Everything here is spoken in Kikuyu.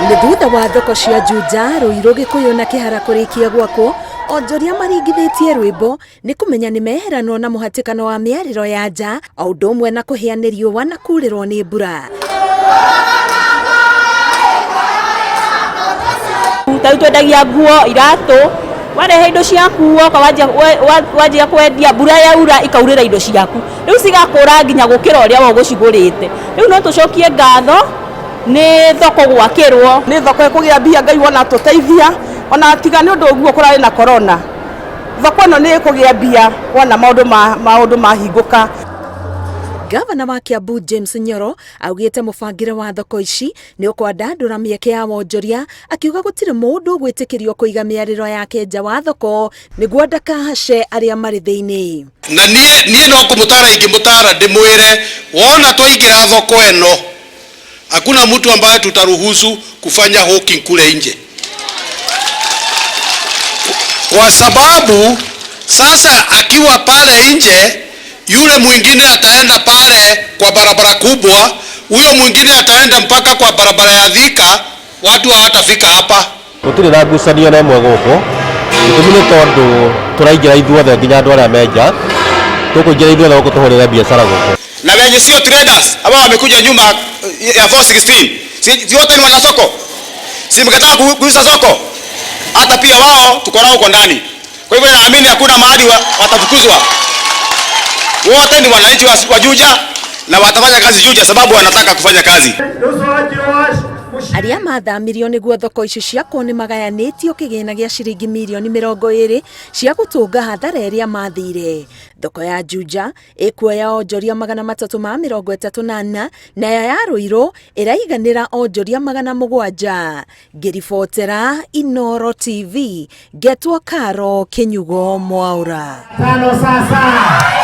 Nĩ thutha wa thoko cia Juja, Ruiru, Gikuyu na Kĩhara kũrĩkia gwakwo, onjoria maringithĩtie rwĩmbo nĩ kũmenya nĩ meheranwo na mũhatĩkano wa mĩarĩro ya nja o ũndũ ũmwe na kũhĩa nĩ riũa na kurĩrwo nĩ mbura. Ta rĩu twendagia nguo, iratũ, warehe indo ciaku woka wanjia kwendia, mbura yaura ikaurĩra indo ciaku, rĩu cigakũra nginya gũkĩra ũrĩa we ũgũcigũrĩte. Rĩu no tũcokie ngatho nĩ thoko gwakĩrwo. Nĩ thoko ĩkũgĩa mbia, Ngai wona atũteithia, ona tiga nĩ ũndũ ũguo kũrarĩ na corona, thoko ĩno nĩ ĩkũgĩa mbia wona maũndũ mahingũka. Gavana wa Kiambu James Nyoro augĩte mũbangĩre wa thoko ici nĩ ũkwandandũra mĩeke ya wonjoria, akiuga gũtirĩ mũndũ ũgwĩtĩkĩrio kũiga mĩarĩro yake nja wa thoko nĩguo ndakahace arĩa marĩ thĩinĩ. Na niĩ no kũmũtara ingĩmũtara ndĩmwĩre wona twaingĩra thoko ĩno hakuna mtu ambaye tutaruhusu kufanya hawking kule nje, kwa sababu sasa akiwa pale nje yule mwingine ataenda pale kwa barabara kubwa, huyo mwingine ataenda mpaka kwa barabara ya Thika, watu hawatafika hapa. Gũtirĩ na ngucanio na ĩmwe gũkũ, gĩtũmi nĩ tondũ tũraingĩra ithuothe nginya andũ arĩa me nja, tũkũingĩra ithuothe gũkũ tũhũrĩre biacara gũkũ. Na wenye sio traders ambao wamekuja nyuma ya 416, si wote ni wanasoko? Si mkataa kuuza soko? Hata pia wao tuko nao huko ndani. Kwa hivyo naamini hakuna mahali watafukuzwa. Wote ni wananchi wa Juja na watafanya kazi Juja sababu wanataka kufanya kazi. Arĩa mathamirio nĩguo thoko ici ciakwo nĩ magayanĩtio kĩgĩna gĩa ciringi mirioni 20 cia gũtũnga hathara ĩrĩa mathire. Thoko ya Juja ĩkuoya onjoria 334, nayo ya Ruiru ĩraiganĩra onjoria 700. Ngĩribotera Inooro TV, ngetwo Karo Kĩnyugo Mwaura. Tano sasa.